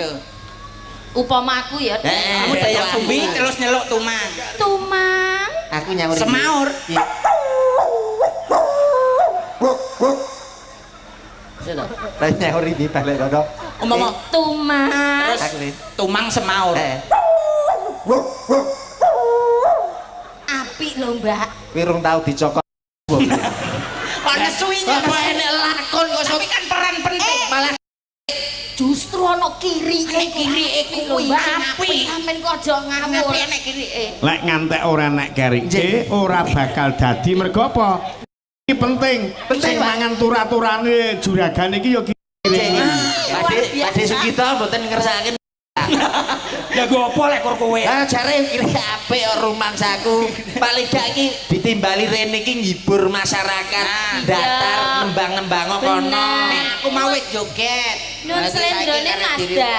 Ayo. Upama aku ya. Kamu Dayang Sumbi terus nyeluk Tumang. Tumang. Aku nyaur. Semaur. Iya. Lah nyaur iki balik kono. Umpama Tumang. terus Aku nih. Tumang semaur. Apik lho, Mbak. Kuwi rung tau dicokot. Kok nesu iki? Apa enek lakon kok Tapi kan peran penting. Malah Justru ana kirike. Nek kirike kuwi apik. Sampeyan kok aja ngawur. Apik nek kirike. Lek ngantek ora nek kerike ora bakal dadi mergo apa? Iki penting. Penting, Sing Pak. mangan tura-turane juragan iki ya kirike. Pakde Sugito mboten ngersakaken. Ya go apa lek kur kowe? Lah jare kiri apik rumangsaku. Paling gak iki ditimbali rene iki nghibur masyarakat, datar nembang-nembang kono. Bener. Aku mau wis joget. Nun slendrone Mas Da.